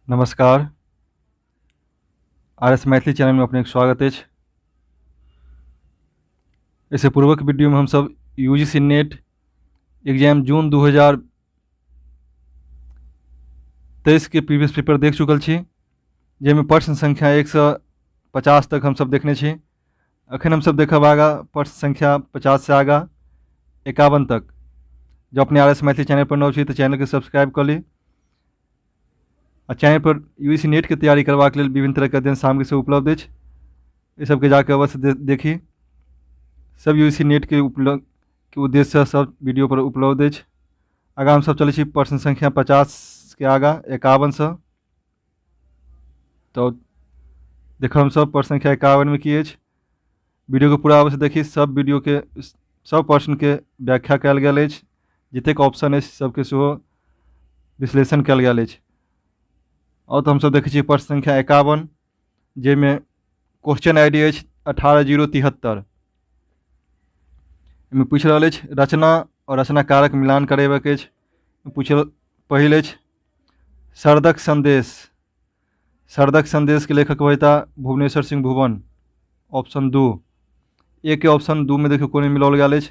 नमस्कार, R S Maithili चैनलमे अपनेके स्वागत अछि। एहिसँ पूर्वक वीडियोमे हमसभ U G C NET exam जून 2023के प्रीवियस पेपर देख चुकल छी, जाहिमे प्रश्न संख्या 1 से 50 तक हमसभ देखने छी। अखन हमसभ देखब आगाँ प्रश्न संख्या 50 से आगाँ 51 तक। जँ अपने आर एस मैथिली चैनल पर नव छी तऽ चैनलके सब्सक्राइब कऽ ली आ चैनल पर यू जी सी नेटके तैयारी करबाक लेल विभिन्न तरहके अध्ययन सामग्री सब उपलब्ध अछि। एहि सबके जाके अवश्य देखी। सब यू जी सी नेटके उपलब्ध के उद्देश्यसँ सब वीडियो पर उपलब्ध अछि। आगाँ हमसभ चलै छी प्रश्न संख्या 50के आगाँ 51सँ। तऽ देखब हमसभ प्रश्न संख्या 51मे की अछि। वीडियोके पूरा अवश्य देखी। सब वीडियोके सब प्रश्नके व्याख्या कयल गेल अछि। जतेक ऑप्शन अछि सबके सेहो विश्लेषण कयल गेल अछि। आओर तऽ हमसभ देखै छियै प्रश्न संख्या 51, जाहिमे क्वेश्चन I D अछि 18073। एहिमे पूछि रहल अछि रचना आओर रचनाकारक मिलान करेबाक अछि। पूछ पहिल अछि शरदक संदेश। शरदक संदेशके लेखक होयता भुवनेश्वर सिंह भुवन, ऑप्शन 2। ए के ऑप्शन 2 मे देखियौ कोन मिलाओल गेल अछि,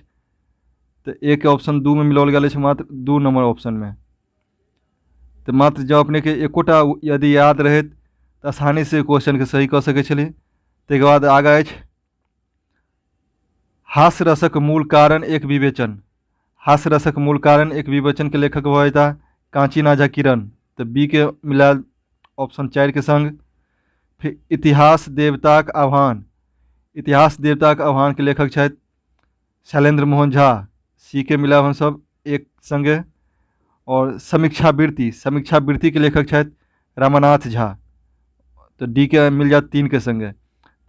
तऽ ए के ऑप्शन 2 मे मिलाओल गेल अछि मात्र 2 नंबर ऑप्शनमे। तऽ मात्र जँ अपनेके एकोटा यदि याद रहैत तऽ आसानीसँ क्वेश्चनके सही कऽ सकै छलियै। ताहिके बाद आगाँ अछि हास्य रसक मूल कारण एक विवेचन। हास्य रसक मूल कारण एक विवेचन के लेखक भऽ जेता कांचीनाथ झा किरण, तऽ बी के मिलायल ऑप्शन 4 के संग। फिर इतिहास देवताक आह्वान। इतिहास देवताक आह्वान के लेखक छथि शैलेंद्र मोहन झा, सी के मिलायब हमसभ एक संगे। और समीक्षावृत्ति, समीक्षावृत्ति के लेखक छथि रमानाथ झा, तऽ डी के मिल जायत 3 के संगे।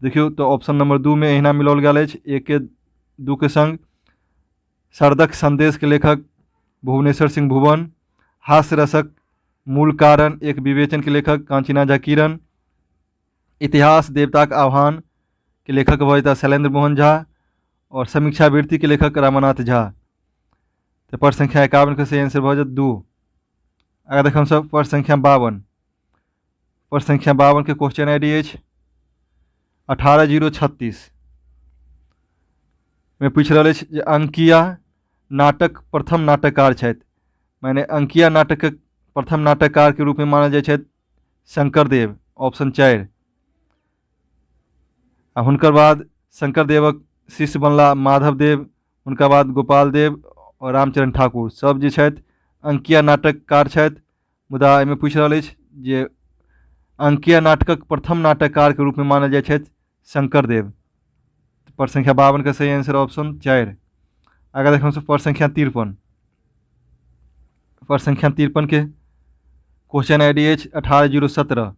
देखियौ तऽ ऑप्शन नंबर 2 मे एहिना मिलाओल गेल अछि 1 के 2 के संग। शरदक संदेश के लेखक भुवनेश्वर सिंह भुवन, हास्य रसक मूल कारण एक विवेचन के लेखक कांचीनाथ झा किरण, इतिहास देवताक आह्वान के लेखक भऽ जेता शैलेंद्र मोहन झा और समीक्षावृत्ति के लेखक रमानाथ झा। तऽ प्रश्न संख्या 51 के सही आंसर भऽ जायत 2। आगाँ देखब हमसभ प्रश्न संख्या 52। प्रश्न संख्या 52 के क्वेश्चन I D अछि 18036। मे पूछि रहल अछि जे अंकिया नाटक प्रथम नाटककार छथि, माने अंकिया नाटकक प्रथम नाटककार के रूपमे मानल जाइ छथि शंकरदेव, ऑप्शन 4। आ हुनकर बाद शंकरदेवक शिष्य बनला माधवदेव, हुनका बाद गोपाल देव आओर रामचरण ठाकुर, सब जे छथि अंकिया नाटककार छथि। मुदा एहिमे पूछि रहल अछि जे अंकिया नाटकक प्रथम नाटककारके रूपमे मानल जाइ छथि शंकरदेव। प्रश्न संख्या 52 के सही आंसर ऑप्शन 4। आगाँ देखब हमसभ प्रश्न संख्या 53। प्रश्न संख्या 53 के क्वेश्चन I D अछि 18017।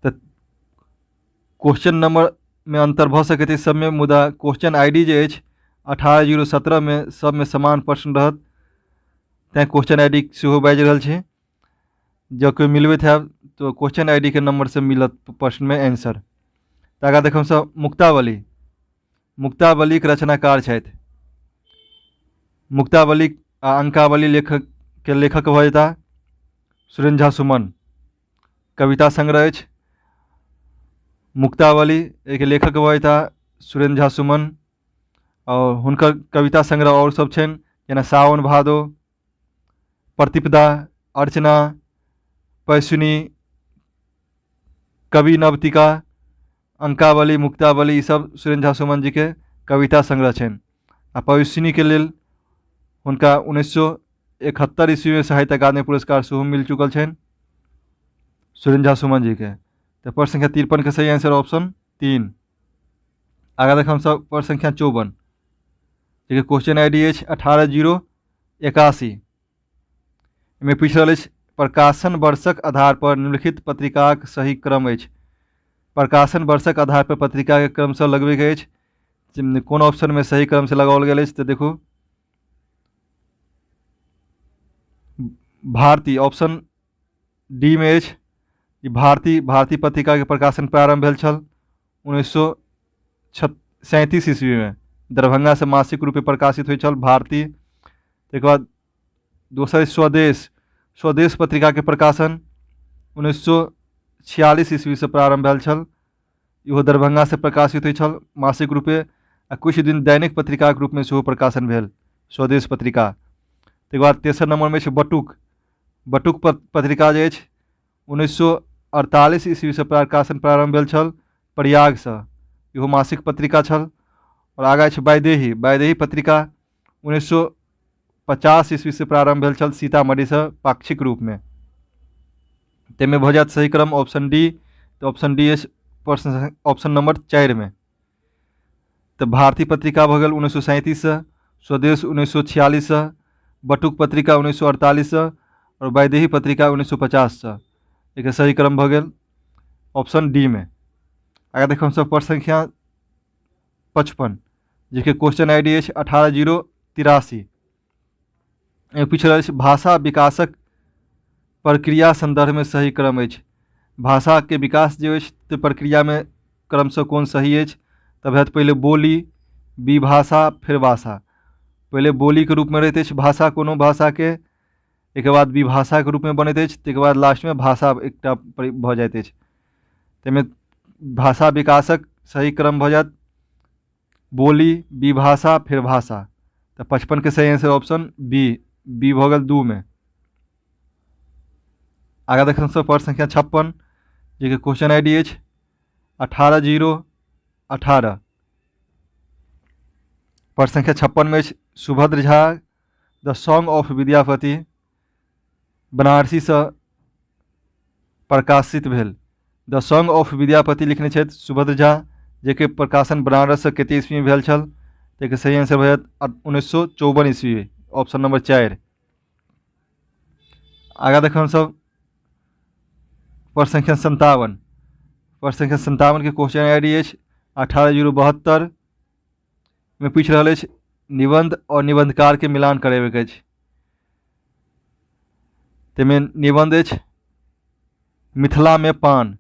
तऽ क्वेश्चन नंबरमे अन्तर भऽ सकैत अछि सबमे, मुदा क्वेश्चन I D जे अछि 18017मे सबमे समान प्रश्न रहत, तैँ क्वेश्चन I D सेहो बाजि रहल छै। जँ कोइ मिलबैत हैब तऽ क्वेश्चन I D के नंबरसँ मिलत प्रश्नमे आंसर। तऽ आगाँ देखब हमसभ मुक्तावली। मुक्तावलीक रचनाकार छथि। मुक्तावली आ अंकावली लेखक के लेखक भऽ जेता सुरेन्द्र झा सुमन। कविता संग्रह अछि मुक्तावली, एहिके लेखक भऽ जेता सुरेन्द्र झा सुमन आओर हुनकर कविता संग्रह आओर सब छनि जेना साओन भादो, प्रतिपदा, अर्चना, पैसुनी, कवि नवतिका, अंकावली, मुक्तावली, ई सब सुरेन्द्र झा सुमन जीके कविता संग्रह छनि। आ पयस्विनीके लेल हुनका 1971 ईस्वीमे साहित्य अकादमी पुरस्कार सेहो मिल चुकल छनि सुरेन्द्र झा सुमन जीके। तऽ प्रश्न संख्या 53के सही आंसर ऑप्शन 3। आगाँ देखब हमसभ प्रश्न संख्या 54, जेकर क्वेश्चन I D अछि 18081। एहिमे पूछि रहल अछि प्रकाशन वर्षक आधार पर निम्नलिखित पत्रिकाक सही क्रम अछि। प्रकाशन वर्षक आधार पर पत्रिकाके क्रमसँ लगबैके अछि, कोन ऑप्शनमे सही क्रमसँ लगाओल गेल अछि। तऽ देखू भारती ऑप्शन डी मे अछि। ई भारती, भारती पत्रिकाके प्रकाशन प्रारम्भ भेल छल 1937 ईस्वीमे, दरभंगासँ मासिक रूपे प्रकाशित होइत छल भारती। ताहिके बाद दोसर स्वदेश, स्वदेश पत्रिकाके प्रकाशन 1946 ईस्वीसँ प्रारम्भ भेल छल। इहो दरभंगासँ प्रकाशित होइत छल मासिक रूपे आ किछु दिन दैनिक पत्रिकाक रूपमे सेहो प्रकाशन भेल स्वदेश पत्रिका। ताहिके बाद तेसर नम्बरमे अछि बटुक। बटुक पत्रिका जे अछि 1948 ईस्वीसँ प्रकाशन प्रारम्भ भेल छल प्रयागसँ। इहो मासिक पत्रिका छल। आओर आगाँ अछि वैदेही। वैदेही पत्रिका 1950 ईस्वीसँ प्रारम्भ भेल छल सीतामढ़ीसँ पाक्षिक रूपमे। ताहिमे भऽ जायत सही क्रम ऑप्शन डी। तऽ ऑप्शन डी अछि प्रश्न ऑप्शन नंबर 4 मे। तऽ भारती पत्रिका भऽ गेल 1937सँ, स्वदेश 1946सँ, बटुक पत्रिका 1948सँ आओर वैदेही पत्रिका 1950सँ। एकर सही क्रम भऽ गेल ऑप्शन डी मे। आगाँ देखब हमसभ प्रश्न संख्या 55, जेके क्वेश्चन I D अछि 18083। पूछि रहल अछि भाषा विकासक प्रक्रिया सन्दर्भमे सही क्रम अछि। भाषाके विकास जे अछि तऽ प्रक्रियामे क्रमसँ कोन सही अछि? तब हैत पहिले बोली, विभाषा, फेर भाषा। पहिले बोलीके रूपमे रहैत अछि भाषा कोनो भाषाके, एहिके बाद विभाषाके रूपमे बनैत अछि, ताहिके बाद लास्टमे भाषा एकटा भऽ जाइत अछि। ताहिमे भाषा विकासक सही क्रम भऽ जायत बोली, विभाषा, फेर भाषा। तऽ 55के सही आंसर ऑप्शन बी, बी भऽ गेल 2 मे। आगाँ देखब सब प्रश्न संख्या 56, जेके क्वेश्चन I D अछि 18018। प्रश्न संख्या 56 मे अछि सुभद्र झा द सॉन्ग ऑफ विद्यापति बनारसीसँ प्रकाशित भेल। द सॉन्ग ऑफ विद्यापति लिखने छथि सुभद्र झा, जेके प्रकाशन बनारससँ कते ईस्वीमे भेल छल? ताहिके सही आंसर भऽ जायत 1954 ईस्वी, ऑप्शन नंबर 4। आगाँ देखब हमसभ प्रश्न संख्या 57। प्रश्न संख्या 57के क्वेश्चन I D अछि 18072। मे पूछि रहल अछि निबंध और निबंधकार के मिलान करेबैके अछि। ताहिमे निबंध अछि मिथिलामे पान।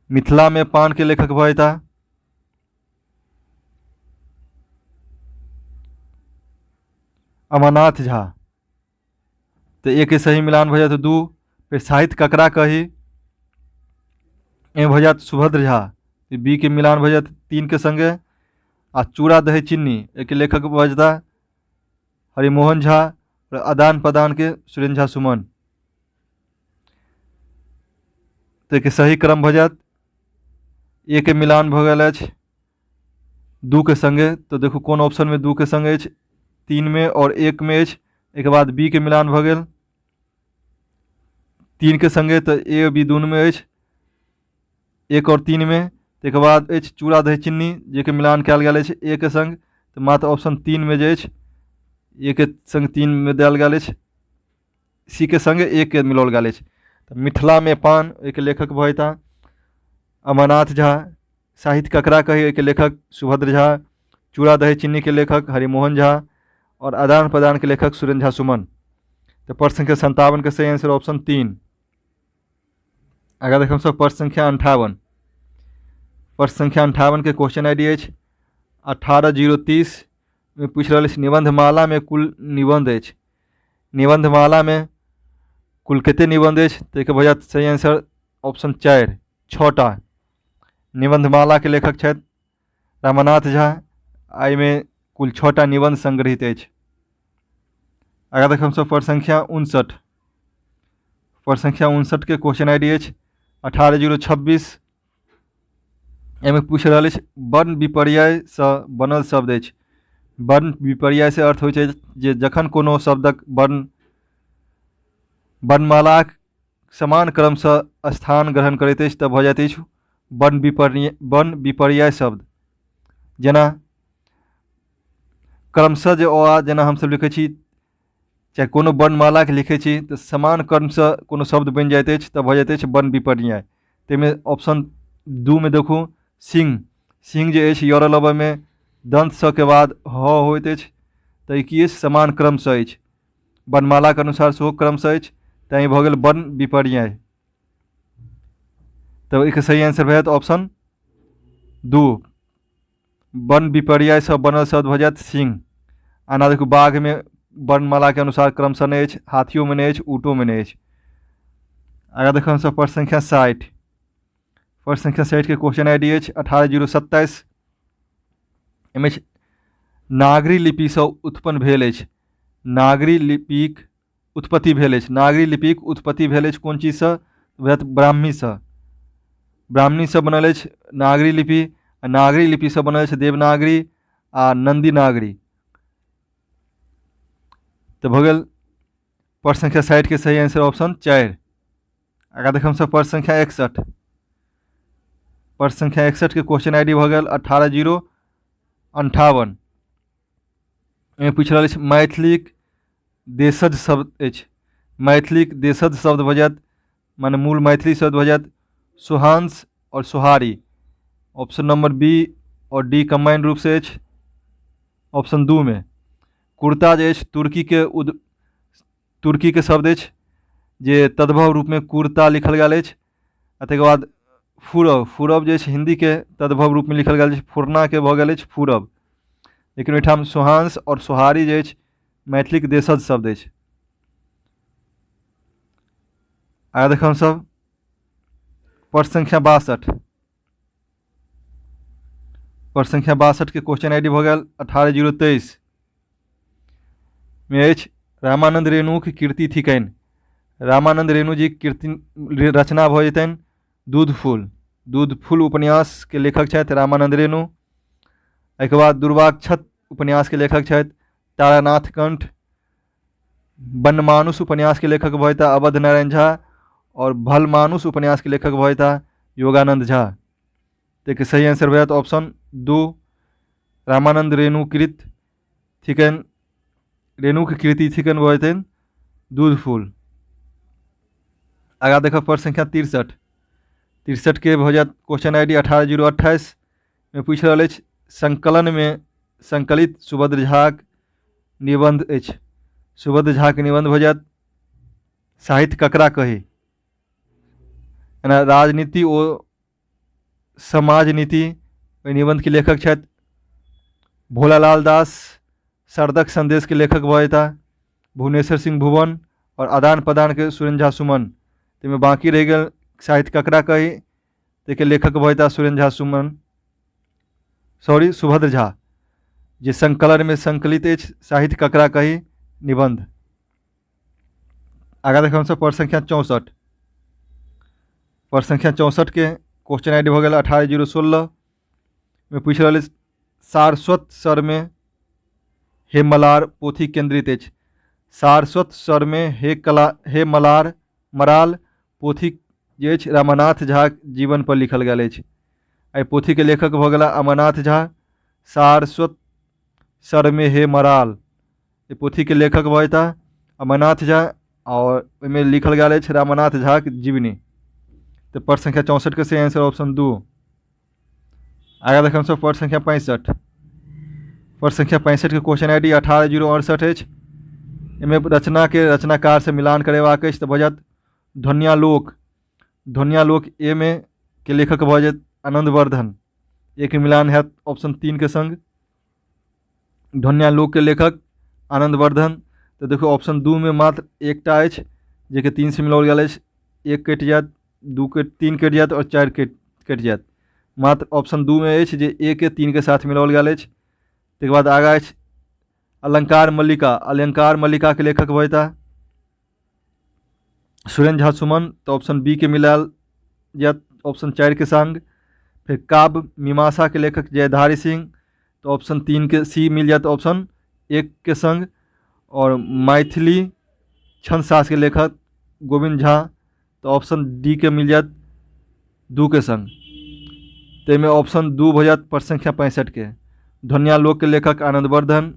मिथिलामे पानके लेखक भऽ जेता अमरनाथ झा, तऽ एक के सही मिलान भऽ जायत 2। फेर साहित्य ककरा कही, एहिमे भऽ जायत सुभद्र झा, बी के मिलान भऽ जायत 3 के संगे। आ चूड़ा दही चिन्नी, एहिके लेखक भऽ जेता हरिमोहन झा, आओर आदान प्रदानके सुरेन्द्र झा सुमन। तऽ एहिके सही क्रम भऽ जायत ए के मिलान भऽ गेल अछि 2 के संगे, तऽ देखू कोन ऑप्शनमे 2 के संग अछि, 3 मे आओर 1 मे अछि। एहिके बाद बी के मिलान भऽ गेल 3 के संगे, तऽ ए बी दुनूमे अछि, 1 आओर 3 मे। ताहिके बाद अछि चूड़ा दही चिन्नी, जाहिके मिलान कयल गेल अछि ए के संग, तऽ मात्र ऑप्शन 3 मे जे अछि ए के संग 3 मे देल गेल अछि, सी के संगे ए के मिलाओल गेल अछि। तऽ मिथिलामे पान, ओहिके लेखक भऽ जेता अमरनाथ झा। साहित्य ककरा कही, ओहिके लेखक सुभद्र झा। चूड़ा दही चिन्नीके लेखक हरिमोहन झा आओर आदान प्रदानके लेखक सुरेन्द्र झा सुमन। तऽ प्रश्न संख्या 57के सही आंसर ऑप्शन 3। आगाँ देखब सब प्रश्न संख्या 58। प्रश्न संख्या 58के क्वेश्चन I D अछि 18030। मे पूछि रहल अछि निबंधमालामे कुल निबंध अछि। निबंधमालामे कुल कते निबंध अछि? ताहिके भऽ जायत सही आंसर ऑप्शन 4, 6टा। निबंधमालाके लेखक छथि रमानाथ झा, एहिमे कुल 6टा निबंध संग्रहित अछि। आगाँ देखब हमसभ प्रश्न संख्या 59। प्रश्न संख्या 59के क्वेश्चन I D अछि 18026। एहिमे पूछि रहल अछि वर्ण विपर्ययसँ बनल शब्द अछि। वर्ण विपर्ययसँ अर्थ होइ छै जे जखन कोनो शब्दक वर्ण वर्णमालाक समान क्रमसँ स्थान ग्रहण करैत अछि तऽ भऽ जाइत अछि वर्ण विपर्यय शब्द। जेना क्रमशः जे अ आ जेना हमसभ लिखै छी, चाहे कोनो वर्णमालाके लिखै छी, तऽ समान क्रमसँ कोनो शब्द बनि जाइत अछि तऽ भऽ जाइत अछि वर्ण विपर्यय। ताहिमे ऑप्शन 2 मे देखू सिंह। सिंह जे अछि य र ल ब मे दन्त स के बाद ह होइत अछि, तऽ ई की अछि? समान क्रमसँ अछि, वर्णमालाके अनुसार सेहो क्रमसँ अछि, तैँ ई भऽ गेल वर्ण विपर्यय। तऽ एहिके सही आंसर भऽ जायत ऑप्शन 2, वर्ण विपर्ययसँ बनल शब्द भऽ जायत सिंह। आना देखू बाघमे वर्णमालाके अनुसार क्रमशः नहि अछि, हाथियोमे नहि अछि, ऊँटोमे नहि अछि। आगाँ देखब हमसभ प्रश्न संख्या 60। प्रश्न संख्या 60 के क्वेश्चन I D अछि 18027। एहिमे नागरी लिपिसँ उत्पन्न भेल अछि। नागरी लिपिक उत्पत्ति भेल अछि। नागरी लिपिक उत्पत्ति भेल अछि कोन चीजसँ? वएह ब्राह्मीसँ। ब्राह्मणीसँ बनल अछि नागरी लिपि आ नागरी लिपिसँ बनल अछि देवनागरी आ नन्दी नागरी। तऽ भऽ गेल प्रश्न संख्या 60 के सही आंसर ऑप्शन 4। आगाँ देखब हमसभ प्रश्न संख्या 61। प्रश्न संख्या 61 के क्वेश्चन I D भऽ गेल 18058। एहिमे पूछि रहल अछि मैथिलीक देशज शब्द अछि। मैथिलीक देशज शब्द भऽ जायत माने मूल मैथिली शब्द भऽ जायत सोहांस आओर सोहारी। ऑप्शन नंबर बी आओर डी कम्बाइंड रूपसँ अछि ऑप्शन 2 मे। कुर्ता जे अछि तुर्कीके उद तुर्कीके शब्द अछि जे तद्भव रूपमे कुर्ता लिखल गेल अछि। आ ताहिके बाद फुरब, फुरब जे अछि हिन्दीके तद्भव रूपमे लिखल गेल अछि, फुरनाके भऽ गेल अछि फुरब। लेकिन ओहिठाम सोहांस आओर सोहारी जे अछि मैथिलीके देशज शब्द अछि। आगाँ देखब हमसभ प्रश्न संख्या 62। प्रश्न संख्या 62 के क्वेश्चन I D भऽ गेल 18023 मे अछि रामानंद रेणुक कीर्ति थिकनि। रामानंद रेणु जी कीर्ति रचना भऽ जेतनि दूध फूल। दूध फूल उपन्यास के लेखक छथि रामानंद रेणु। एहिके बाद दुर्वाक्षत उपन्यास के लेखक छथि तारानाथ कंठ। बनमानुष उपन्यास के लेखक भऽ जेताह अवध नारायण झा और भलमानुष उपन्यास के लेखक भऽ जेताह योगानंद झा। ताहिके सही आंसर भऽ जायत ऑप्शन 2 रामानंद रेणुकृत थिकनि, रेणुक कृति थिकनि भऽ जेतनि दूध फूल। आगाँ देखब प्रश्न संख्या 63। 63 के भऽ जायत क्वेश्चन I D 18028 मे पूछि रहल अछि संकलनमे संकलित सुभद्र झाक निबंध अछि। सुभद्र झाके निबंध भऽ जायत साहित्य ककरा कही। एना राजनीति ओ समाज नीति ओहि निबंधके लेखक छथि भोलालाल दास। शरदक संदेशके लेखक भऽ जेताह भुवनेश्वर सिंह भुवन और आदान प्रदानके सुरेन्द्र झा सुमन। ताहिमे बाँकी रहि गेल साहित्य ककरा कही, ताहिके लेखक भऽ जेताह सुरेन्द्र झा सुमन सॉरी सुभद्र झा, जे संकलनमे संकलित अछि साहित्य ककरा कही निबंध। आगाँ देखब हमसभ प्रश्न संख्या 64। प्रश्न संख्या 64 के क्वेश्चन I D भऽ गेल 18016 मे पूछि रहल अछि सारस्वत सरमे हे मलार पोथी केंद्रित अछि। सारस्वत सरमे हे कला हे मलार मराल पोथी जे अछि रमानाथ झा जीवन पर लिखल गेल अछि। एहि पोथीके लेखक भऽ गेला अमरनाथ झा। सारस्वत सरमे हे मराल एहि पोथीके लेखक भऽ जेताह अमरनाथ झा और ओहिमे लिखल गेल अछि रमानाथ झाक जीवनी। तऽ प्रश्न संख्या 64 के सही आंसर ऑप्शन 2। आगाँ देखब हमसभ प्रश्न संख्या 65। प्रश्न संख्या 65 के क्वेश्चन I D 18068 अछि। एहिमे रचनाके रचनाकारसँ मिलान करेबाक अछि तऽ भऽ जायत ध्वन्यालोक। ध्वन्यालोक ए मे के लेखक भऽ जायत आनंदवर्धन। एक मिलान हैत ऑप्शन 3 के संग। ध्वन्यालोक के लेखक आनंदवर्धन। तऽ देखू ऑप्शन 2 मे मात्र एकटा अछि जेकि 3 से मिलाओल गेल अछि। 1 कटि जायत, 2 कटि, 3 कटि जायत और 4 कटि जायत। मात्र ऑप्शन 2 मे अछि जे 1 के 3 के साथ मिलाओल गेल अछि। तकर बाद आगाँ अछि अलंकार मल्लिका। अलंकार मल्लिका के लेखक भऽ जेताह सुरेन्द्र झा सुमन, तऽ ऑप्शन बी के मिलायल जायत ऑप्शन 4 के संग। फिर काव्य मीमांसा के लेखक जयधारी सिंह, तऽ ऑप्शन 3 के सी मिल जायत ऑप्शन 1 के संग। और मैथिली छंद शास्त्र के लेखक गोविंद झा, तऽ ऑप्शन डी के मिल जायत 2 के संग। ताहिमे ऑप्शन 2 भऽ जायत प्रश्न संख्या 65 के। ध्वन्यालोक के लेखक आनंदवर्धन,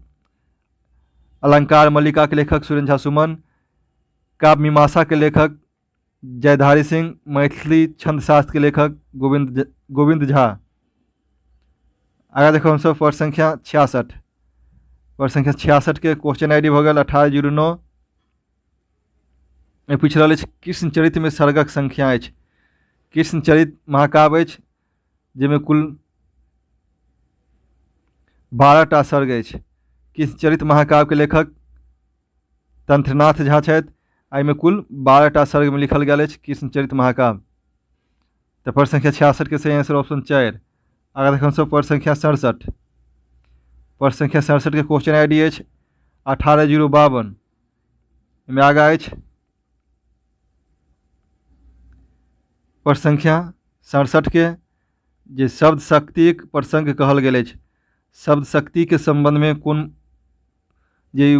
अलंकार मल्लिका के लेखक सुरेन्द्र झा सुमन, काव्य मीमांसा के लेखक जयधारी सिंह, मैथिली छंद शास्त्र के लेखक गोविंद झा। आगाँ देखब हमसभ प्रश्न संख्या 66। प्रश्न संख्या 66 के क्वेश्चन I D भऽ गेल 1809। पूछि रहल अछि कृष्णचरित में सर्गक संख्या अछि। कृष्णचरित महाकाव्य अछि जाहिमे कुल 12टा सर्ग अछि। कृष्णचरित महाकाव्यके लेखक तंत्रनाथ झा छथि। एहिमे कुल 12टा सर्गमे लिखल गेल अछि कृष्णचरित महाकाव्य। तऽ प्रश्न संख्या 66 के सही आंसर ऑप्शन 4। आगाँ देखब हमसभ प्रश्न संख्या 67। प्रश्न संख्या 67 के क्वेश्चन I D अछि 18052। एहिमे आगाँ अछि प्रश्न संख्या 67 के जे शब्द शक्तिक प्रसंग कहल गेल अछि, शब्द शक्तिके सम्बन्धमे कोन जे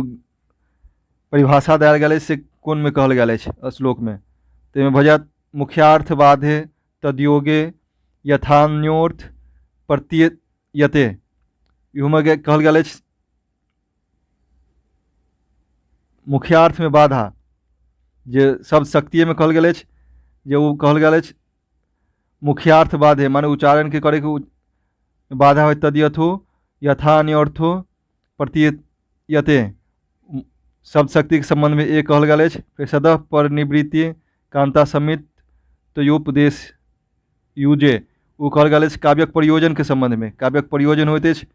परिभाषा देल गेल अछि से कोनमे कहल गेल अछि श्लोकमे? ताहिमे भऽ जायत मुख्यार्थ बाधे तद्योगे यथान्योर्थ प्रतीयते। इहोमे कहल गेल अछि मुख्यार्थमे बाधा, जे शब्द शक्तिएमे कहल गेल अछि जे ओ कहल गेल अछि मुख्यार्थ बाधे, माने उच्चारणके करैके बाधा होय तद्यथो यथान्यर्थो प्रतीयते। शब्द शक्तिके सम्बन्धमे ए कहल गेल अछि। फेर सदः पर निवृत्ति कान्ता समित तयोपदेश यूजे, ओ कहल गेल अछि काव्यक प्रयोजनके सम्बन्धमे। काव्यक प्रयोजन होइत अछि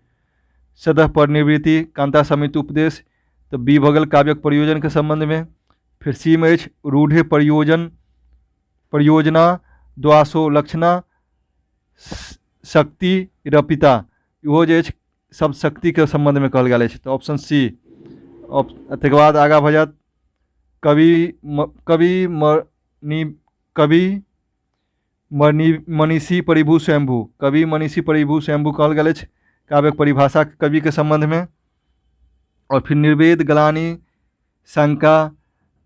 सदः पर निवृत्ति कान्ता समित उपदेश, तऽ बी भऽ गेल काव्यक प्रयोजनके सम्बन्धमे। फेर सी मे अछि रूढ़े प्रयोजन प्रयोजना द्वासो लक्षणा शक्ति रपिता, इहो जे अछि सब शक्तिके सम्बन्धमे कहल गेल अछि, तऽ ऑप्शन सी। ताहिके बाद आगाँ भऽ जायत कवि कवि मणि कवि मणि मनीषी परिभू स्वयंभू, कवि मनीषी परिभू स्वयंभू कहल गेल अछि काव्यक परिभाषा कविके सम्बन्धमे। आओर फिर निर्वेद ग्लानि शंका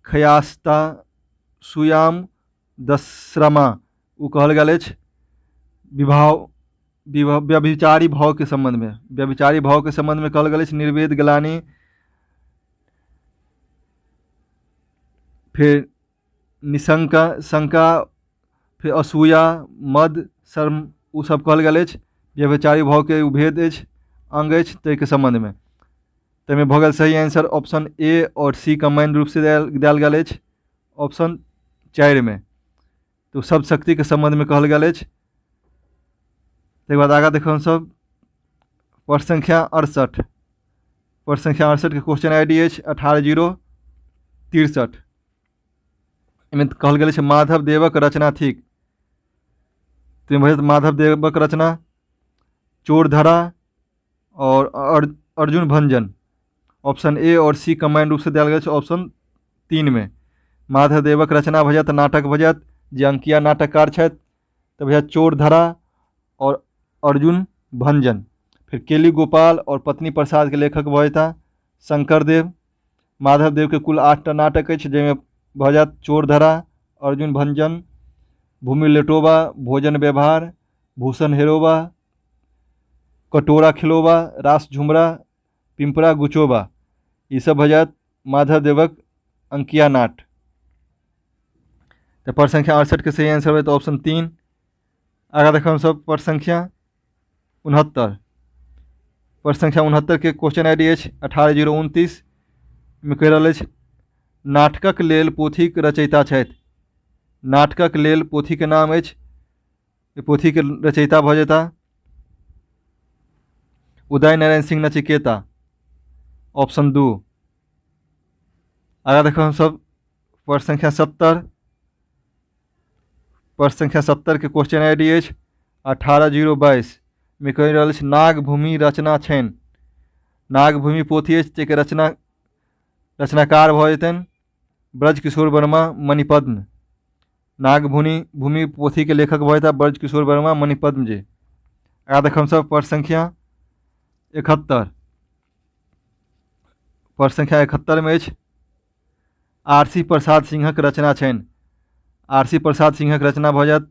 खयास्ता सुयाम दशरमा, ओ कहल गेल अछि विवाह विवाह व्यभिचारी भावके सम्बन्धमे। व्यभिचारी भावके सम्बन्धमे कहल गेल अछि निर्वेद ग्लानि। फेर निशंका शंका, फेर असूया मद शर्म, ओ सब कहल गेल अछि व्यभिचारी भावके ओ भेद अछि अंग अछि ताहिके सम्बन्धमे। ताहिमे भऽ गेल सही आंसर ऑप्शन ए आओर सी कम्बाइंड रूपसँ देल गेल अछि ऑप्शन 4मे, तऽ ओ सब शक्तिके सम्बन्धमे कहल गेल अछि। ताहिके बाद आगाँ देखब हमसभ प्रश्न संख्या 68। प्रश्न संख्या 68 के क्वेश्चन I D अछि 18063। एहिमे कहल गेल अछि माधव देवक रचना थिक, ताहिमे भऽ जायत माधव देवक रचना चोरधरा और अर्जुन भंजन, ऑप्शन ए और सी कम्बाइंड रूपसँ देल गेल छै ऑप्शन 3मे। माधव देवक रचना भऽ जायत नाटक भऽ जायत, जे अंकिया नाटककार छथि, तऽ भऽ जायत चोरधरा और अर्जुन भंजन। फिर केली गोपाल और पत्नी प्रसाद के लेखक भऽ जेता शंकर देव। माधव देव के कुल 8टा नाटक अछि, जाहिमे भऽ जायत चोरधरा, अर्जुन भंजन, भूमि लेटोबा, भोजन व्यवहार, भूषण हेरोबा, कटोरा खिलोबा, रास झुमरा, पिम्परा गुचोबा, ई सब भऽ जायत माधव देवक अंकिया नाट। तऽ प्रश्न संख्या 68 के सही आंसर होयत ऑप्शन 3। आगाँ देखब हमसभ प्रश्न संख्या 69। प्रश्न संख्या 69 के क्वेश्चन I D अछि 18029। मे कहि रहल अछि नाटकक लेल पोथीक रचयिता छथि। नाटकक लेल पोथीके नाम अछि, पोथीके रचयिता भऽ जेता उदय नारायण सिंह नचिकेता, ऑप्शन 2। आगाँ देखब हमसभ प्रश्न संख्या 70। प्रश्न संख्या 70 के क्वेश्चन I D अछि 18022। मे कहि रहल अछि नागभूमि रचना छनि। नागभूमि पोथी अछि जाहिके रचनाकार भऽ जेतनि ब्रजकिशोर वर्मा मणिपद्म। नागभूमि भूमि पोथीके लेखक भऽ जेता ब्रजकिशोर वर्मा मणिपद्म जी। आगाँ देखब हमसभ प्रश्न संख्या 71। प्रश्न संख्या 71 मे अछि आरसी प्रसाद सिंहक रचना छनि। आरसी प्रसाद सिंहक रचना भऽ जायत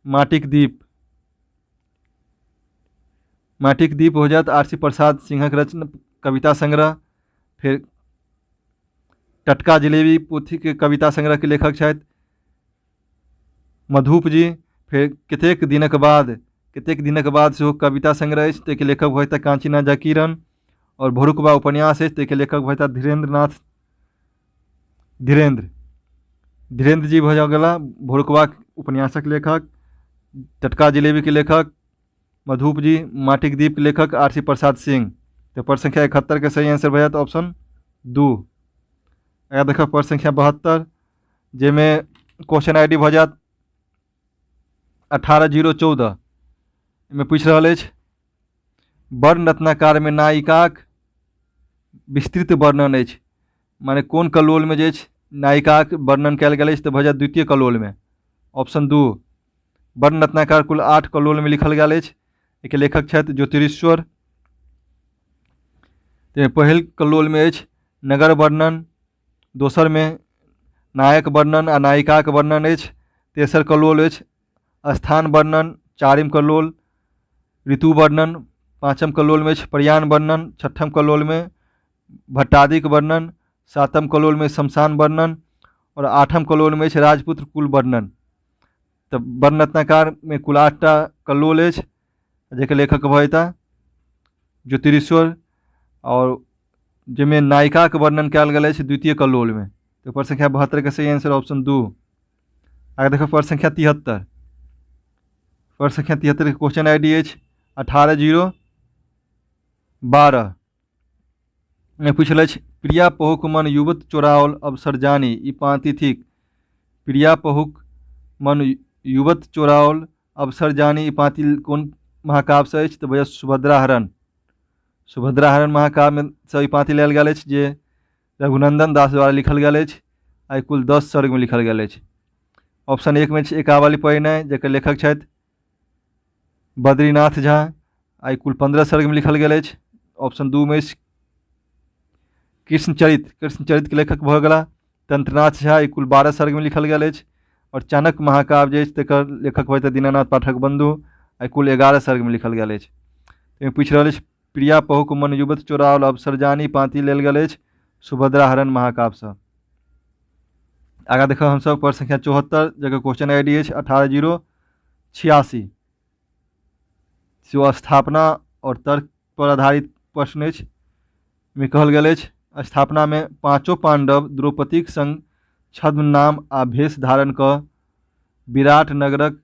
माटिक दीप। माटिक दीप हो जायत आरसी प्रसाद सिंहक रचना कविता संग्रह। फेर टटका जिलेबी पोथीके कविता संग्रहके लेखक छथि मधुप जी। फेर कतेक दिनक बाद, कतेक दिनक बाद सेहो कविता संग्रह अछि, ताहिके लेखक भऽ जेता काञ्चीनाथ झा किरण। आओर भोरुकबा उपन्यास अछि, ताहिके लेखक भऽ जेता धीरेन्द्र नाथ धीरेन्द्र। धीरेन्द्र जी भऽ गेला भोरुकबा उपन्यासक लेखक, टटका जिलेबीके लेखक मधुप जी, माटिक दीपके लेखक आर सी प्रसाद सिंह। तऽ प्रश्न संख्या 71 के सही आंसर भऽ जायत ऑप्शन 2। आगाँ देखब प्रश्न संख्या 72। जाहिमे क्वेश्चन I D भऽ जायत 18014। एहिमे पूछि रहल अछि वर्ण रत्नाकारमे नायिकाक विस्तृत वर्णन अछि, माने कोन कल्लोलमे जे अछि नायिकाक वर्णन कयल गेल अछि, तऽ भऽ जायत द्वितीय कल्लोलमे, ऑप्शन 2। वर्ण रत्नाकार कुल 8 कल्लोलमे लिखल गेल अछि। एहिके लेखक छथि ज्योतिरीश्वर। ताहिमे पहिल कल्लोलमे अछि नगर वर्णन, दोसरमे नायक वर्णन आ नायिकाक वर्णन अछि, तेसर कल्लोल अछि स्थान वर्णन, चारिम कल्लोल ऋतु वर्णन, पाँचम कल्लोलमे अछि प्रयाण वर्णन, छठम कल्लोलमे भट्टादिक वर्णन, सातम कल्लोलमे शमशान वर्णन आओर आठम कल्लोलमे अछि राजपुत्र कुल वर्णन। तऽ वर्णरत्नाकारमे कुल 8टा कल्लोल अछि जाहिके लेखक भऽ जेताह ज्योतिरीश्वर आओर जाहिमे नायिकाके वर्णन कयल गेल अछि द्वितीय कल्लोलमे। तऽ प्रश्न संख्या 72 के सही आंसर ऑप्शन 2। आगे देखो प्रश्न संख्या 73। प्रश्न संख्या 73 के क्वेश्चन I D अछि 18012। मे पूछल अछि प्रिया पहुक मन युवत चोराओल अवसर जानी, ई पाँति थिक। प्रिया पहुक मन युवत चोराओल अवसर जानी, ई पाँति कोन महाकाव्यसँ अछि? तऽ भैया सुभद्रा हरण। सुभद्रा हरण महाकाव्यसँ ई पाँति लेल गेल अछि जे रघुनंदन दास द्वारा लिखल गेल अछि आ कुल 10 सर्गमे लिखल गेल अछि। ऑप्शन 1 मे अछि एकावली परिणय, जकर लेखक छथि बद्रीनाथ झा, आ ई कुल 15 सर्गमे लिखल गेल अछि। ऑप्शन 2 मे अछि कृष्णचरित, कृष्णचरितके लेखक भऽ गेलाह तंत्रनाथ झा, ई कुल 12 सर्गमे लिखल गेल अछि। आओर चाणक्य महाकाव्य जे अछि तकर लेखक भऽ जेताह दीनानाथ पाठक बंधु, आ कुल 11 सर्गमे लिखल गेल अछि। एहिमे पूछि रहल अछि प्रिया पहुक मन युवत चोराओल अवसर जानी, पाँति लेल गेल अछि सुभद्रा हरण महाकाव्यसँ। आगाँ देखब हमसभ प्रश्न संख्या 74, जकर क्वेश्चन I D अछि 18086। सेहो स्थापना आओर तर्क पर आधारित प्रश्न अछि। मे कहल गेल अछि स्थापनामे पाँचो पाण्डव द्रौपदीक संग छद्म नाम आ भेष धारण कऽ विराट नगरक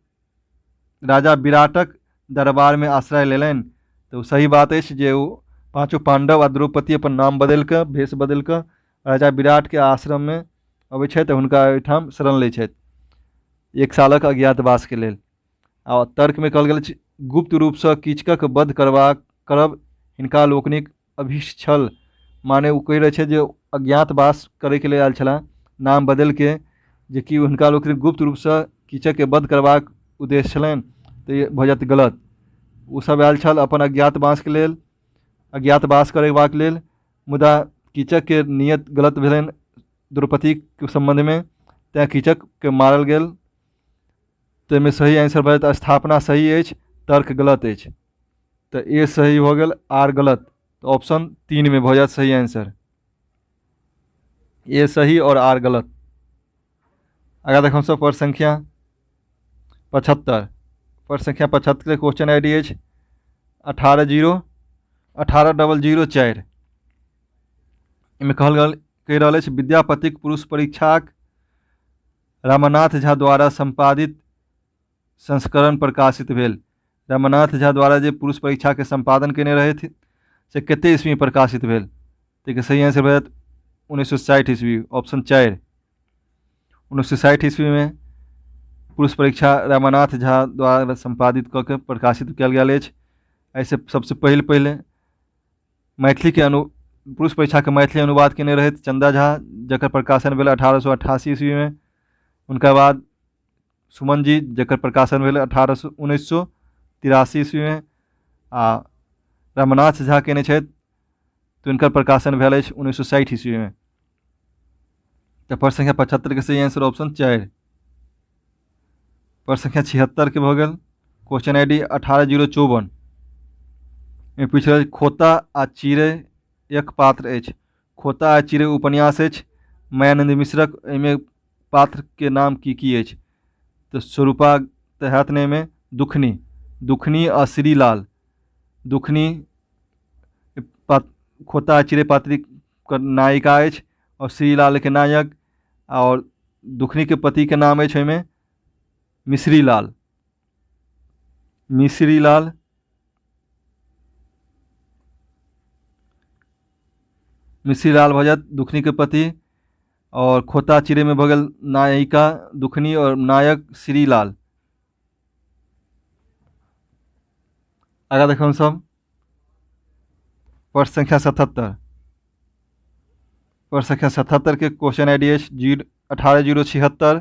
राजा विराटक दरबारमे आश्रय लेलनि। तऽ ओ सही बात अछि जे ओ पाँचो पाण्डव आ द्रौपदी अपन नाम बदलि कऽ भेष बदलि कऽ राजा विराटके आश्रममे अबै छथि आ हुनका ओहिठाम शरण लै छथि 1 सालक अज्ञातवासके लेल। आ तर्कमे कहल गेल अछि गुप्त रूपसँ कीचकक वध करब हिनका लोकनिक अभीष्ट छल, माने ओ कहि रहल छथि जे अज्ञातवास करैके लेल आयल छलाह नाम बदलिके, जेकि हुनका लोकनिक गुप्त रूपसँ कीचकके वध करबाक उद्देश्य छलनि, तऽ ई भऽ जायत गलत। ओसभ आयल छल अपन अज्ञातवासके लेल, अज्ञातवास करेबाक लेल, मुदा कीचकके नियत गलत भेलनि द्रौपदीके सम्बन्धमे, तैँ कीचकके मारल गेल। ताहिमे सही आंसर भऽ जायत स्थापना सही अछि, तर्क गलत अछि, तऽ ए सही भऽ गेल आर गलत, तऽ ऑप्शन 3 मे भऽ जायत सही आंसर, ए सही और आर गलत। आगाँ देखब हमसभ प्रश्न संख्या 75। प्रश्न संख्या 75 के क्वेश्चन I D अछि 18004। एहिमे कहल गेल कहि रहल अछि विद्यापतिक पुरुष परीक्षाक रमानाथ झा द्वारा सम्पादित संस्करण प्रकाशित भेल। रमानाथ झा द्वारा जे पुरुष परीक्षाके सम्पादन केने रहथि से कते ईस्वी प्रकाशित भेल? ताहिके सही आंसर भऽ जायत 1960 ईस्वी, ऑप्शन 4। 1960 ईस्वीमे पुरुष परीक्षा रमानाथ झा द्वारा सम्पादित कऽ के प्रकाशित कयल गेल अछि। एहिसँ सबसँ पहिल पहिले मैथिलीके पुरुष परीक्षाके मैथिली अनुवाद केने रहथि चन्दा झा, जकर प्रकाशन भेल 1888 ईस्वीमे। हुनका बाद सुमन जी, जकर प्रकाशन भेल 1983 ईस्वीमे। आ रमानाथ झा केने छथि तऽ हुनकर प्रकाशन भेल अछि 1960 ईस्वीमे। तऽ प्रश्न संख्या 75 के सही आंसर ऑप्शन 4। प्रश्न संख्या 76 के भऽ गेल क्वेश्चन I D 18054। एहिमे पूछि रहल खोता आ चिड़ै एक पात्र अछि। खोता आ चिड़ै उपन्यास अछि मायानन्द मिश्रक, एहिमे पात्रके नाम की की अछि? तऽ स्वरूपा तऽ हैत नहि, एहिमे दुखनी, दुखनी आ श्रीलाल। दुखनी खोता आ चिड़ै पात्रिक नायिका अछि आओर श्रीलालके नायक, आओर दुखनीके पतिके नाम अछि ओहिमे मिश्रीलाल। मिश्रीलाल मिश्रीलाल भऽ जायत दुखनीके पति, आओर खोता चिड़ैमे भऽ गेल नायिका दुखनी आओर नायक श्रीलाल। आगाँ देखब हमसभ प्रश्न संख्या 77। प्रश्न संख्या 77 के क्वेश्चन I D अछि जीरो अठारह जीरो छिहत्तर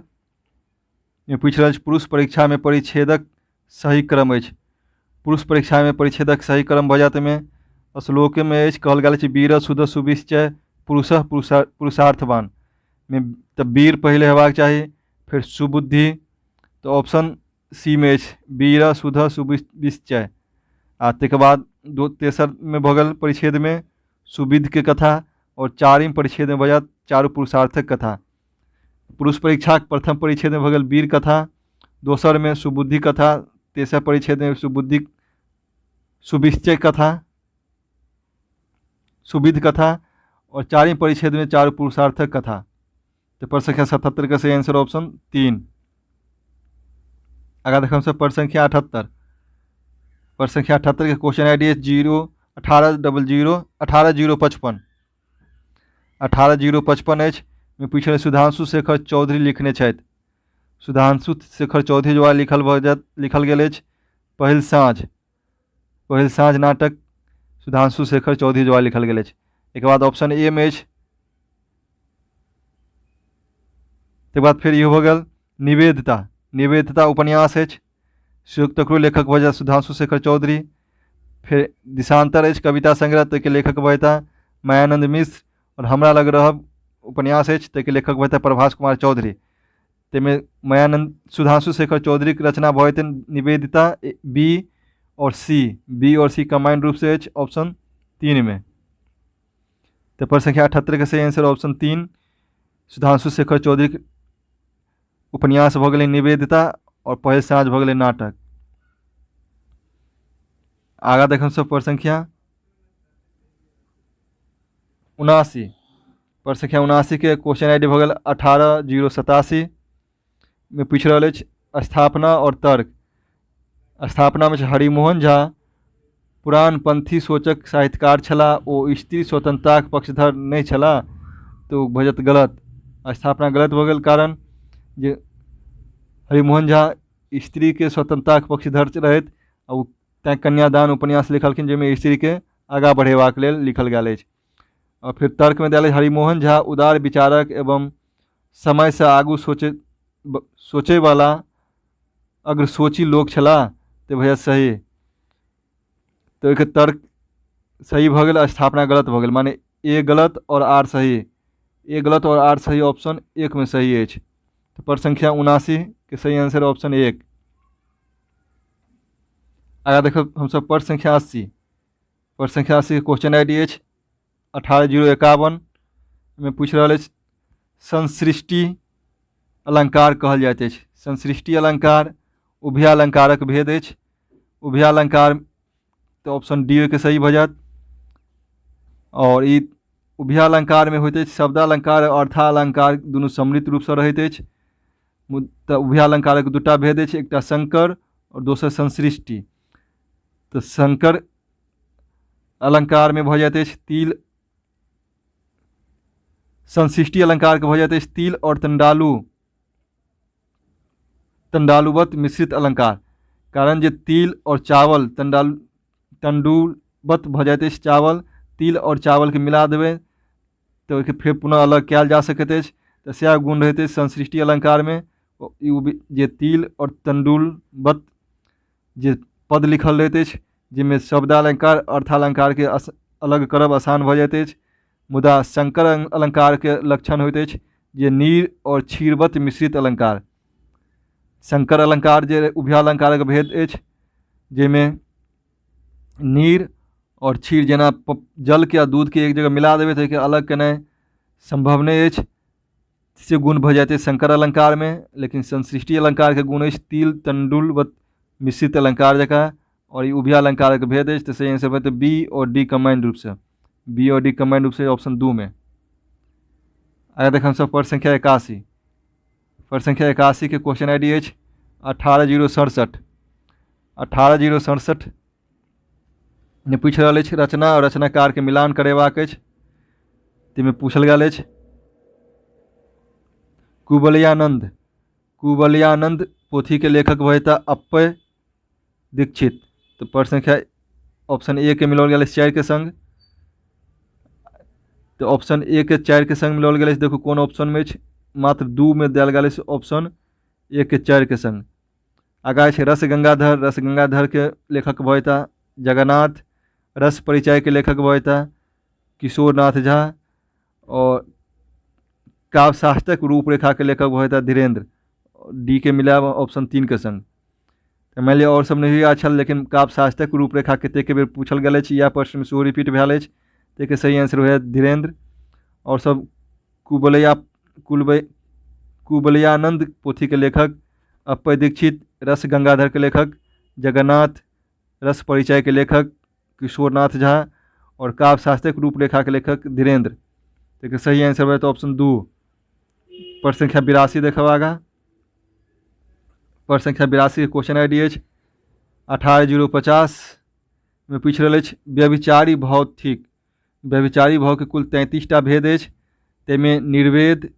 मे पूछि रहल अछि पुरुष परीक्षामे परिच्छेदक सही क्रम अछि। पुरुष परीक्षामे परिच्छेदक सही क्रम भऽ जायत एहिमे श्लोकमे अछि, कहल गेल अछि वीर सुध सुविश्चय पुरुषः पुरुषार्थवान मे, तऽ वीर पहिले हेबाक चाही फेर सुबुद्धि, तऽ ऑप्शन सी मे अछि वीर सुध सुविश्चय। आ ताहिके बाद दो तेसरमे भऽ गेल परिच्छेदमे सुविधके कथा आओर चारिम परिच्छेदमे भऽ जायत चारू पुरुषार्थक कथा। पुरुष परीक्षाक प्रथम परिच्छेदमे भऽ गेल वीर कथा, दोसरमे सुबुद्धि कथा, तेसर परिच्छेदमे सुबुद्धि सुविश्चय कथा सुविध कथा और चारिम परिच्छेदमे चारू पुरुषार्थक कथा। तऽ प्रश्न संख्या 77 के सही आंसर ऑप्शन 3। आगाँ देखब हमसभ प्रश्न संख्या 78। प्रश्न संख्या 78 के क्वेश्चन I D zero अठारह डबल जीरो अठारह जीरो पचपन अठारह जीरो पचपन अछि। मे पूछल सुधांशु शेखर चौधरी लिखने छथि। सुधांशु शेखर चौधरी द्वारा लिखल भऽ जायत लिखल गेल अछि पहिल साँझ। पहिल साँझ नाटक सुधांशु शेखर चौधरी द्वारा लिखल गेल अछि। एकर बाद ऑप्शन ए मे अछि। तकर बाद फेर इहो भऽ गेल निवेदिता। निवेदिता उपन्यास अछि, तकरो लेखक भऽ जायत सुधांशु शेखर चौधरी। फेर दिशांतर अछि कविता संग्रह, ताहिके लेखक भऽ जेताह मायानंद मिश्र। आओर हमरा लग रहब उपन्यास अछि, ताहिके लेखक भऽ जेताह प्रभास कुमार चौधरी। ताहिमे मायानंद सुधांशु शेखर चौधरीके रचना भऽ जेतनि निवेदिता बी आओर सी। बी आओर सी कम्बाइंड रूपसँ अछि ऑप्शन 3 मे। तऽ प्रश्न संख्या 78 के सही आंसर ऑप्शन 3 सुधांशु शेखर चौधरीके उपन्यास भऽ गेलै निवेदिता आओर पहिल साँझ भऽ गेलै नाटक। आगाँ देखब सब प्रश्न संख्या 79। प्रश्न संख्या 79 के क्वेश्चन I D भऽ गेल अठारह जीरो सतासी मे पूछि रहल अछि स्थापना आओर तर्क। स्थापनामे छै हरिमोहन झा पुरानपंथी सोचक साहित्यकार छलाह, ओ स्त्री स्वतंत्रताक पक्षधर नहि छलाह, तऽ ओ भऽ जायत गलत। स्थापना गलत भऽ गेल कारण जे हरिमोहन झा स्त्रीके स्वतंत्रताक पक्षधर रहथि आ ओ तैँ कन्यादान उपन्यास लिखलखिन जाहिमे स्त्रीके आगाँ बढ़ेबाक लेल लिखल गेल अछि। आओर फेर तर्कमे देल अछि हरिमोहन झा उदार विचारक एवं समयसँ आगू सोचैवला अग्रसोची लोक छलाह, तऽ भैया सही। तऽ ओहिके तर्क सही भऽ गेल, स्थापना गलत भऽ गेल, माने ए गलत आओर आर सही। ए गलत आओर आर सही ऑप्शन 1 मे सही अछि। तऽ प्रश्न संख्या 79 के सही आंसर ऑप्शन 1। आगाँ देखब हमसभ प्रश्न संख्या 80। प्रश्न संख्या 80 के क्वेश्चन I D अछि अठारह जीरो एकावन मे पूछि रहल अछि संसृष्टि अलंकार कहल जाइत अछि। संसृष्टि अलंकार उभयालंकारक भेद अछि। उभयालंकार तऽ ऑप्शन डी ओहिके सही भऽ जायत। आओर ई उभयालंकारमे होइत अछि शब्दालंकार आओर अर्थालंकार दुनू सम्मिलित रूपसँ रहैत अछि। तऽ उभयालंकारक दूटा भेद अछि, एकटा संकर आओर दोसर संसृष्टि। तऽ संकर अलंकारमे भऽ जाइत अछि तिल, संसृष्टि अलंकारके भऽ जाइत अछि तिल आओर तंडालु, तंडालुवत मिश्रित अलंकार। कारण जे तिल आओर चावल तंडुलवत भऽ जाइत अछि चावल, तिल आओर चावलके मिला देबै तऽ ओहिके फेर पुनः अलग कयल जा सकैत अछि। तऽ सएह गुण रहैत अछि संसृष्टि अलंकारमे। ई जे तिल आओर तंडुलवत जे पद लिखल रहैत अछि जाहिमे शब्दालंकार अर्थालंकारके अलग करब आसान भऽ जाइत अछि। मुदा संकर अलंकारके लक्षण होइत अछि जे नीर आओर क्षीरवत मिश्रित अलंकार। संकर अलंकार जे उभयालंकारक भेद अछि जाहिमे नीर आओर क्षीर जेना जलके आ दूधके एक जगह मिला देबै तऽ ओहिके अलग केनाइ सम्भव नहि अछि, से गुण भऽ जाइत अछि संकर अलंकारमे। लेकिन संसृष्टि अलंकारके गुण अछि तिल तंडुलवत मिश्रित अलंकार जकाँ आओर ई उभयालंकारक भेद अछि। तऽ सही आंसर भऽ जेतै बी आओर डी कम्बाइंड रूपसँ, बी आओर डी कम्बाइंड रूपसँ ऑप्शन 2 मे। आगाँ देखब हमसभ प्रश्न संख्या 81। प्रश्न संख्या 81 के क्वेश्चन I D अछि अठारह जीरो सड़सठि। अठारह जीरो सड़सठि मे पूछि रहल अछि रचना आओर रचनाकारके मिलान करेबाक अछि। ताहिमे पूछल गेल अछि कुवलयानंद, कुवलयानंद पोथीके लेखक भऽ जेताह अप्पय दीक्षित। तऽ प्रश्न संख्या ऑप्शन ए के मिलाओल गेल अछि 4 के संग। तऽ ऑप्शन ए के 4 के संग मिलाओल गेल अछि। देखू कोन ऑप्शनमे अछि, मात्र 2 मे देल गेल अछि ऑप्शन ए के 4 के संग। आगाँ अछि रस गंगाधर, रस गंगाधर के लेखक भऽ जेताह जगन्नाथ। रस परिचय के लेखक भऽ जेताह किशोरनाथ झा। आओर काव्यशास्त्रक रूपरेखाके लेखक भऽ जेताह धीरेन्द्र। डी के मिलायब ऑप्शन 3 के संग। तऽ मानि लिअ आओर सब नहि याद छल, लेकिन काव्यशास्त्रक रूपरेखा कतेक बेर पूछल गेल अछि, इएह प्रश्नमे सेहो रिपीट भेल अछि। ताहिके सही आंसर होयत धीरेन्द्र। आओर सब कुबलयानंद पोथीके लेखक अप्पय दीक्षित, रस गंगाधरके लेखक जगन्नाथ, रस परिचयके लेखक किशोरनाथ झा आओर काव्यशास्त्रक रूपरेखाके लेखक धीरेन्द्र। ताहिके सही आंसर होयत ऑप्शन 2। प्रश्न संख्या 82 देखब आगाँ। प्रश्न संख्या 82 के क्वेश्चन I D अछि 18050 मे पूछि रहल अछि व्यभिचारी भाव थिक। व्यभिचारी भावके कुल 33टा भेद अछि, ताहिमे निर्वेद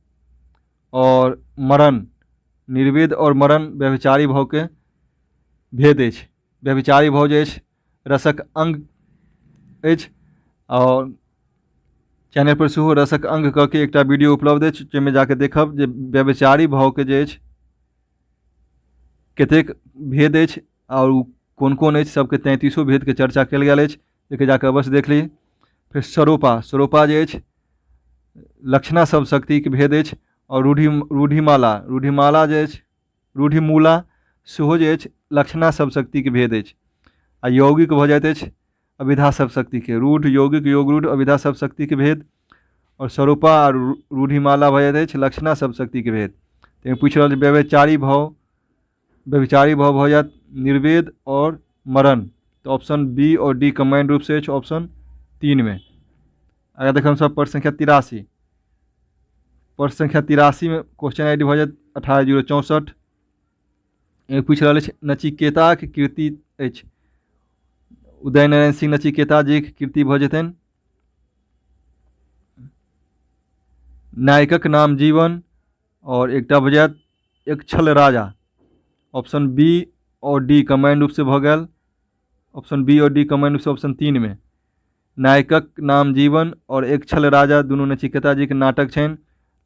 आओर मरण, निर्वेद आओर मरण व्यभिचारी भावके भेद अछि। व्यभिचारी भाव जे अछि रसक अंग अछि आओर चैनल पर सेहो रसक अंग कऽ के एकटा वीडियो उपलब्ध अछि, जाहिमे जाके देखब जे व्यभिचारी भावके जे अछि कतेक भेद अछि आओर ओ कोन कोन अछि, सबके 33 भेदके चर्चा कयल गेल अछि, एहिके जाके अवश्य देख ली। फेर सरोपा, सरोपा जे अछि लक्षणा सब शक्तिके भेद अछि। आओर रूढ़िमाला, रूढ़िमाला जे अछि रूढ़िमूला सेहो जे अछि लक्षणा सब शक्तिके भेद अछि। आ यौगिक भऽ जाइत अछि अभिधा सब शक्तिके, रूढ़ यौगिक योगरूढ़ अभिधा सब शक्तिके भेद। आओर सरोपा आ रूढ़िमाला भऽ जाइत अछि लक्षणा सब शक्तिके भेद। ताहिमे पूछि रहल छै व्यभिचारी भाव, व्यभिचारी भाव भऽ जायत निर्वेद आओर मरण। तऽ ऑप्शन बी आओर डी कम्बाइंड रूपसँ अछि ऑप्शन 3 मे। आगाँ देखब हमसभ प्रश्न संख्या 83। प्रश्न संख्या 83 मे क्वेश्चन I D भऽ जायत 18064। एहिमे पूछि रहल अछि नचिकेताक कृति अछि। उदय नारायण सिंह नचिकेता जीक कृति भऽ जेतनि। नायकक नाम जीवन और एकटा भऽ जायत एक छल राजा। ऑप्शन बी और डी कम्बाइंड रूपसँ भऽ गेल। ऑप्शन बी और डी कम्बाइंड रूपसँ ऑप्शन 3 मे। नायकक नाम जीवन और एक छल राजा दुनू नचिकेता जीके नाटक छनि।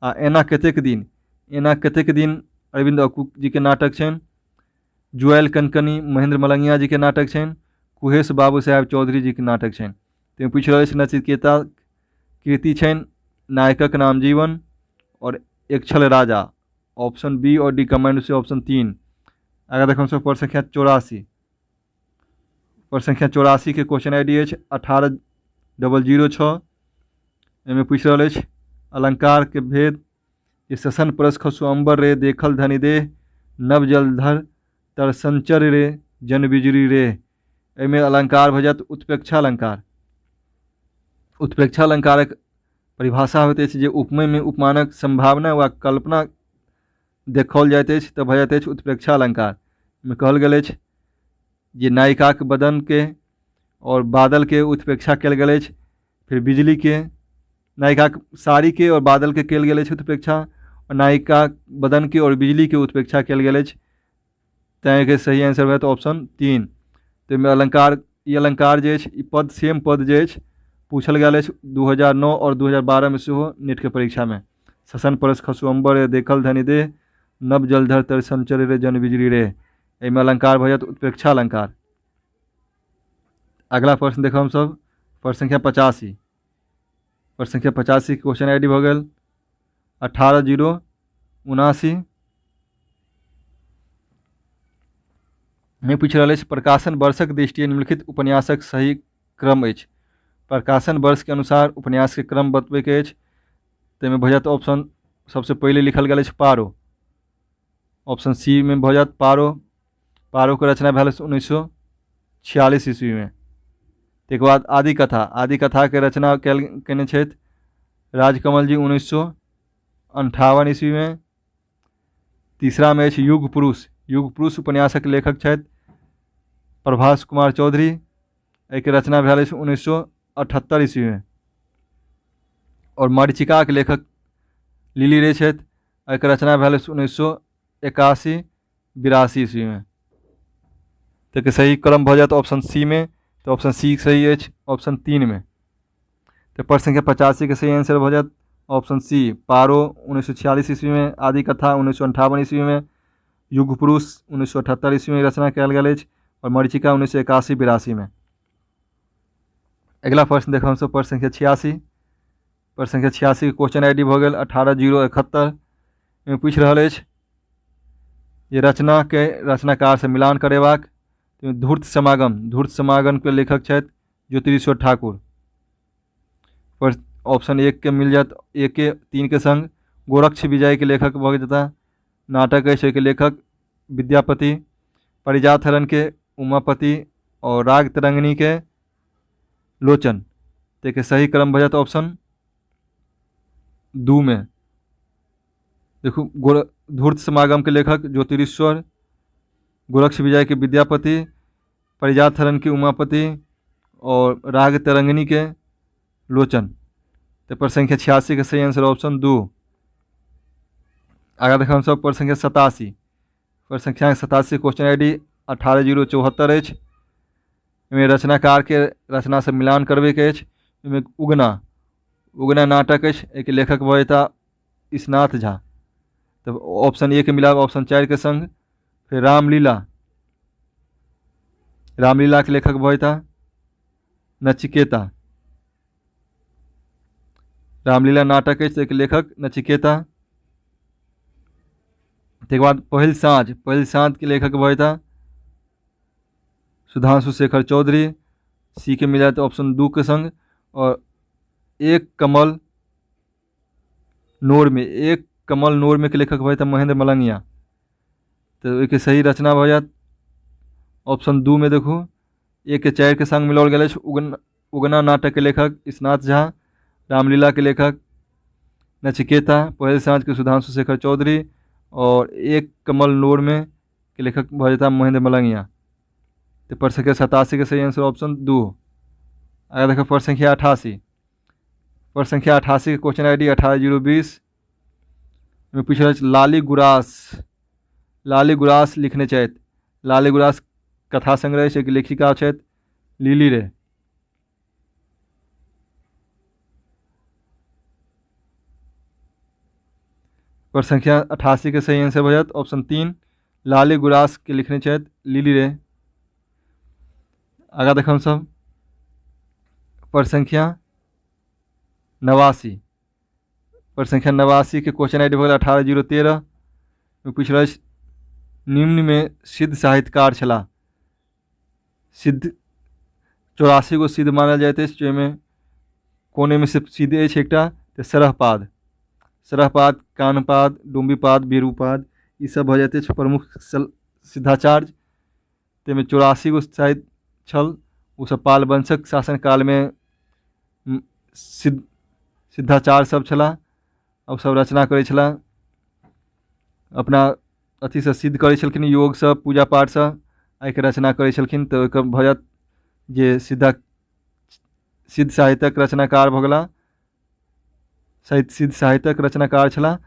आ एना कतेक दिन, एना कतेक दिन अरविंद अकूक जीके नाटक छनि। जुआयल कनकनी महेंद्र मलंगिया जीके नाटक छनि। कुहेश बाबू साहेब चौधरी जीके नाटक छनि। ताहिमे पूछि रहल अछि नचिकेता कृति छनि नायकक नाम जीवन और एक छल राजा। ऑप्शन बी और डी कम्बाइंड से ऑप्शन 3। आगाँ देखब हमसभ प्रश्न संख्या 84। प्रश्न संख्या 84 के क्वेश्चन I D अछि 18006। एहिमे पूछि रहल अछि अलंकार के भेद जे ससन परस खसु अंबर रे देखल धनि देह नव जलधर तर संचर रे जन बिजुरी रे। एहिमे अलंकार भऽ जायत उत्प्रेक्षा अलंकार। उत्प्रेक्षा अलंकारक परिभाषा होइत अछि जे उपमेयमे उपमानक संभावना वा कल्पना देखाओल जाइत अछि तऽ भऽ जाइत अछि उत्प्रेक्षा अलंकार। एहिमे कहल गेल अछि जे नायिकाक बदनके आओर बादलके उत्प्रेक्षा कयल गेल अछि, फेर बिजलीके, नायिकाक साड़ीके आओर बादलके कयल गेल अछि उत्प्रेक्षा, आओर नायिकाक बदनके आओर बिजलीके उत्प्रेक्षा कयल गेल अछि। तैँ एकर सही आंसर होयत ऑप्शन 3। ताहिमे अलंकार, ई अलंकार जे अछि ई पद सेम पद जे अछि पूछल गेल अछि 2009 आओर 2012 मे सेहो नेटके परीक्षामे। ससन परस खसु अम्बर रे देखल धनि देह नव जलधर तर संचर रे जन बिजुरी रे। एहिमे अलंकार भऽ जायत उत्प्रेक्षा अलंकार। अगला प्रश्न देखब हमसभ प्रश्न संख्या 85। प्रश्न संख्या 85 क्वेश्चन I D भऽ गेल 18079। मे पूछि रहल अछि प्रकाशन वर्षक दृष्टिए निम्नलिखित उपन्यासक सही क्रम अछि। प्रकाशन वर्षके अनुसार उपन्यासके क्रम बतबैके अछि। ताहिमे भऽ जायत ऑप्शन सबसँ पहिले लिखल गेल अछि पारो। ऑप्शन सी मे भऽ जायत पारो। पारोके रचना भेल 1946 ईस्वीमे। ताहिके बाद आदिकथा, आदिकथाके रचना कयने छथि राजकमल जी 1958 ईस्वीमे। तीसरामे अछि युग पुरुष। युग पुरुष उपन्यासक लेखक छथि प्रभास कुमार चौधरी। एहिके रचना भेल अछि 1978 ईस्वीमे। आओर मरीचिकाके लेखक लिली रे छथि। एकर रचना भेल अछि 1981-82 ईस्वीमे। तऽ एकर सही क्रम भऽ जायत ऑप्शन सी मे, तऽ ऑप्शन सी सही अछि ऑप्शन 3 मे। तऽ प्रश्न संख्या 85 के सही आंसर भऽ जायत ऑप्शन सी, पारो 1946 ईस्वीमे, आदि कथा 1958 ईस्वीमे, युग पुरुष 1978 ईस्वीमे रचना कयल गेल अछि आओर मरीचिका 1981-82मे। अगिला प्रश्न देखब हमसभ प्रश्न संख्या 86। प्रश्न संख्या 86 के क्वेश्चन I D भऽ गेल 18071। एहिमे पूछि रहल अछि जे रचनाके रचनाकारसँ मिलान करेबाक। धूर्त समागम, धूर्त समागमके लेखक छथि ज्योतिरीश्वर ठाकुर। पर ऑप्शन 1 के मिल जायत 1 के 3 के संग। गोरक्ष विजय के लेखक भऽ जेता, नाटक अछि ओहिके लेखक विद्यापति, पारिजात हरण के उमापति और राग तरंगिणी के लोचन। तऽ एकर सही क्रम भऽ जायत ऑप्शन 2 मे। देखू, धूर्त समागम के लेखक ज्योतिरीश्वर, गोरक्ष विजय के विद्यापति, पारिजात हरण के उमापति और राग तरंगिणी के लोचन। तऽ प्रश्न संख्या 86 के सही आंसर ऑप्शन 2। आगाँ देखब हमसभ प्रश्न संख्या 87। प्रश्न संख्या 87 क्वेश्चन I D 18074 अछि। एहिमे रचनाकारके रचनासँ मिलान करबैके अछि। एहिमे उगना, उगना नाटक अछि, एहिके लेखक भऽ जेताह ईशनाथ झा, तऽ ऑप्शन ए के मिलाब ऑप्शन 4 के संग। फेर रामलीला, रामलीलाके लेखक भऽ जेताह नचिकेता। रामलीला नाटक अछि, एहिके लेखक नचिकेता। ताहिके बाद पहिल साँझ, पहिल साँझके लेखक भऽ जेताह सुधांशु शेखर चौधरी, सी के मिल जायत ऑप्शन 2 के संग। और एक कमल नोर में, एक कमल नोर में के लेखक भऽ जेताह महेंद्र मलंगिया, तऽ ओहिके सही रचना भऽ जायत ऑप्शन 2 मे। देखू, 1 के 4 के संग मिलाओल गेल अछि। उगना नाटक के लेखक ईशनाथ झा, रामलीला के लेखक नचिकेता, पहिल साँझ के सुधांशु शेखर चौधरी और एक कमल नोर में के लेखक भऽ जेताह महेंद्र मलंगिया। तऽ प्रश्न संख्या 87 के सही आंसर ऑप्शन 2। आगे देखो प्रश्न संख्या 88। प्रश्न संख्या 88 के क्वेश्चन I D 18020 में पूछ रहल अछि लाली गुरास, लाली गुरास लिखने छथि। लाली गुरास कथा संग्रह छै के लेखिका छथि लिली रे। प्रश्न संख्या 88 के सही आंसर भऽ जायत ऑप्शन 3, लाली गुरास के लिखने छथि लिली रे। आगाँ देखब सब प्रश्न संख्या 89। प्रश्न संख्या 89 के क्वेश्चन I D भऽ गेल 18013। पूछि रहल अछि निम्नमे सिद्ध साहित्यकार छलाह। सिद्ध 84 गो सिद्ध मानल जाइत अछि, जाहिमे कोनेमे से सिद्ध अछि एकटा तऽ सरहपाद, सरहपाद, कानपाद, डुम्बीपाद, बीरूपाद, ई सब भऽ जाइत अछि प्रमुख सिद्धाचार्य। ताहिमे 84 गो साहित्य छल, ओसभ पाल वंशक शासनकालमे सिद्धाचार्य सब छलाह। ओसभ रचना करै छलाह, अपना अथीसँ सिद्ध करै छलखिन, योगसँ, पूजा पाठसँ एहिके रचना करै छलखिन। तऽ ओहिके भऽ जायत जे सिद्ध साहित्यक रचनाकार भऽ गेलाह, सिद्ध साहित्यक रचनाकार छलाह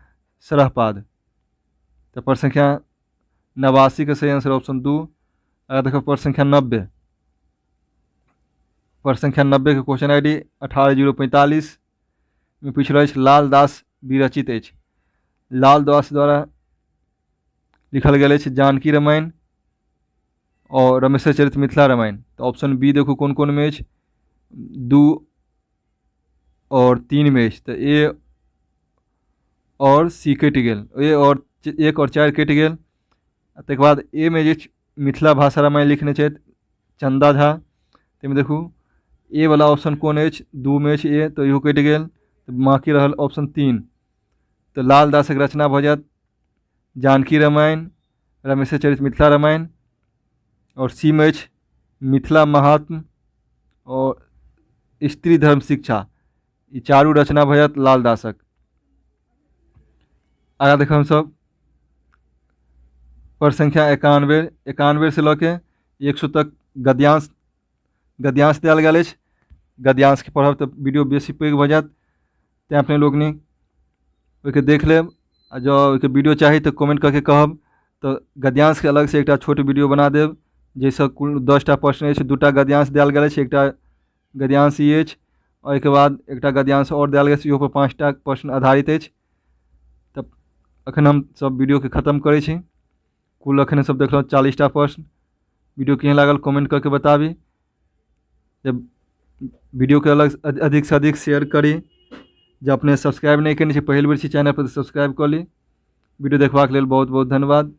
सरहपाद। तऽ प्रश्न संख्या 89 के सही आंसर ऑप्शन 2। अगर देखो प्रश्न संख्या 90, प्रश्न संख्या 90 के क्वेश्चन I D 18045 में पूछि रहल अछि लाल दास विरचित अछि। लाल दास द्वारा लिखल गेल अछि जानकी रामायण और रमेश्वर चरित मिथिला रामायण। तऽ ऑप्शन बी देखू कोन कोन में अछि, 2 और 3 में अछि, तऽ ए और सी कटि गेल, ए और 1 और 4 कटि गेल। ताहिके बाद ए में जे मिथिला भाषा रामायण लिखने छथि चंदा झा, ताहिमे देखू ए वाला ऑप्शन कोन अछि, 2 में अछि ए, तऽ इहो कटि गेल, तऽ बाँकी रहल ऑप्शन 3। तऽ लाल दासक रचना भऽ जायत जानकी रामायण, रमेश्वर चरित मिथिला रामायण और सी में अछि मिथिला महात्म और स्त्री धर्म शिक्षा, ई चारू रचना भऽ जायत लाल दासक। आगाँ देखब हमसभ पर संख्या 91, 91 से लऽ के 100 तक गद्यांश देल गेल अछि। गद्यांशके पढ़ब तऽ वीडियो बेसी पैघ भऽ जायत, तेँ अपने लोकनि ओहिके देख लेब। आ जँ ओहिके वीडियो चाही तऽ कमेंट कऽ के कहब, तऽ गद्यांशके अलगसँ एकटा छोट वीडियो बना देब, जाहिसँ कुल 10टा प्रश्न अछि, 2टा गद्यांश देल गेल अछि, एकटा गद्यांश ई अछि, ओहिके बाद एकटा गद्यांश आओर देल गेल अछि, इहोपर 5टा प्रश्न आधारित अछि। तऽ एखन हम सब वीडियोके खतम करै छी। कुल एखन सब देखलहुँ 40टा प्रश्न। वीडियो केहन लागल कमेंट कऽ के बताबी। जब वीडियोके अलग अधिकसँ अधिक शेयर करी। जब अपने सब्सक्राइब नहि केने छी, पहिल बेर छी चैनल पर, तऽ सब्सक्राइब कऽ ली। वीडियो देखबाक लेल बहुत बहुत धन्यवाद।